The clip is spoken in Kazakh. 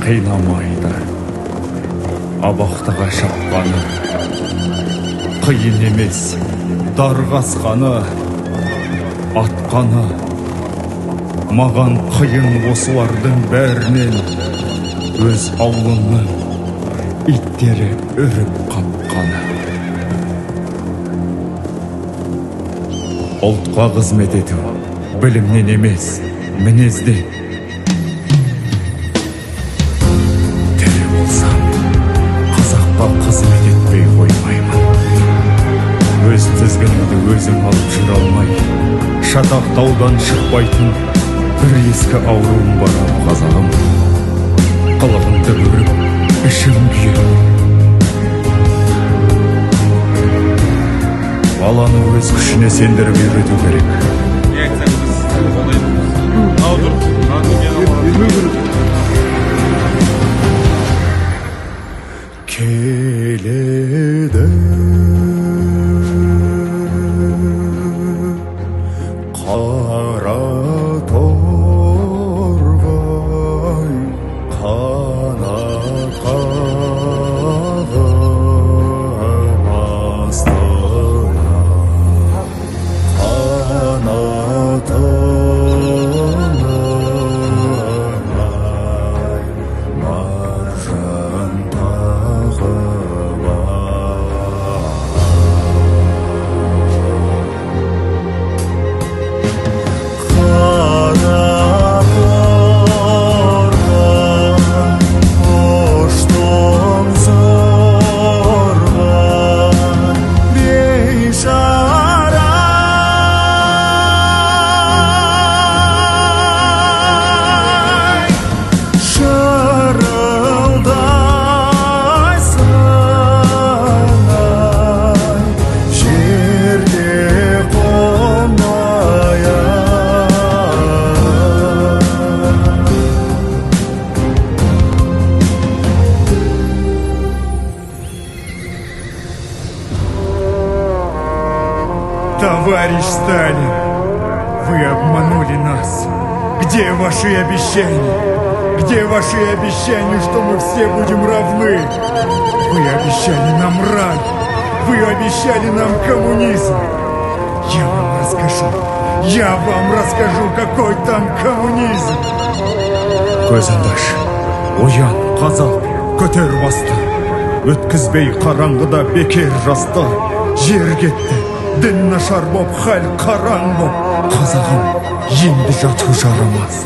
Қинамайды абақтыға шапқаны, қиын емес дарға асқаны, атқаны. Маған қиын осылардың бәрінен өз аулыңның иттері үріп қапқаны. Ұлтқа қызмет ету білімнен емес, мінезден. Тірі болсам, қазаққа қызмет етпей қоймаймын. Өз тізгініңді өзің алып жүре алмай, шатақ таудан шықпайтын бір ескі ауруым бар ау, қазағым. Қылығыңды көріп, ішім күйеді. Баланы өз күшіне сендіріп үйрету керек. Не айтсаң, біз қолдаймыз. Мынау тұр, мынау. Келеді қара торғай қанат қағып астына, қанатын ай маржан тағып. Қара торғай ұштың зорға, бейшара. Шырылдайсың ай, жерге қонмай ай. Товарищ Сталин, вы обманули нас. Где ваши обещания? Где ваши обещания, что мы все будем равны? Вы обещали нам рай. Вы обещали нам коммунизм. Я вам расскажу. Я вам расскажу, какой там коммунизм. Көзіңді аш, оян, қазақ, көтер басты. Өткізбей қараңғыда бекер жасты. Жер кетті, дін нашар боп, хал қараң боп. Қазағым, енді жату жарамас.